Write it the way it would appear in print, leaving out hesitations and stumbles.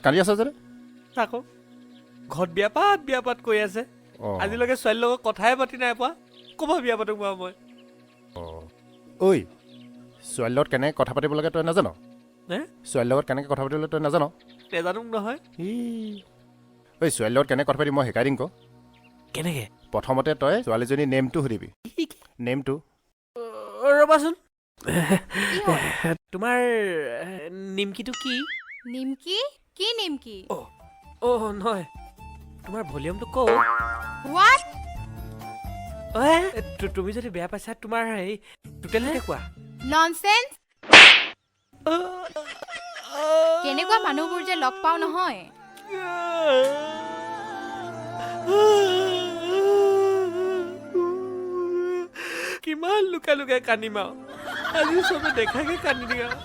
কান্দি আছ যে? আকৌ ঘৰত বিয়া পাত বিয়া পাত কৈ আছে। আজিলৈকে ছোৱালীৰ লগত কথাই পাতি নাই পোৱা, ক'ৰপৰা বিয়া পাতো কোৱা মই? অঁ, ঐ, ছোৱালীৰ লগত কেনেকৈ কথা পাতিব লাগে তই নাজান? হে? ছোৱালীৰ লগত কেনেকৈ কথা পাতিব লাগে তই নাজান? নাজানো নহয়। ই ঐ, ছোৱালীৰ লগত কেনেকৈ কথা পাতি মই শিকাই দিম ক। কেনেকে? প্ৰথমতে তই ছোৱালীজনীৰ নেমটো সুধিবি, নেমটো। ৰ'বাচোন। কি হ'ল? তোমাৰ নিমকিটো কি? নিমকি? কি নিমকি? অ' নহয়, তোমাৰ ভলিউমটো ক'ত? What? তুমি যদি বেয়া পাইছা, তোমাৰ হেৰি টোটেলটোকে কোৱা। ননচেন্স! কেনেকুৱা মানুহবোৰ যে লগ পাওঁ নহয়। কিমান লুকাই লুকাই কান্দিম আৰু, আজি চবে দেখাকে কান্দি দিম আৰু।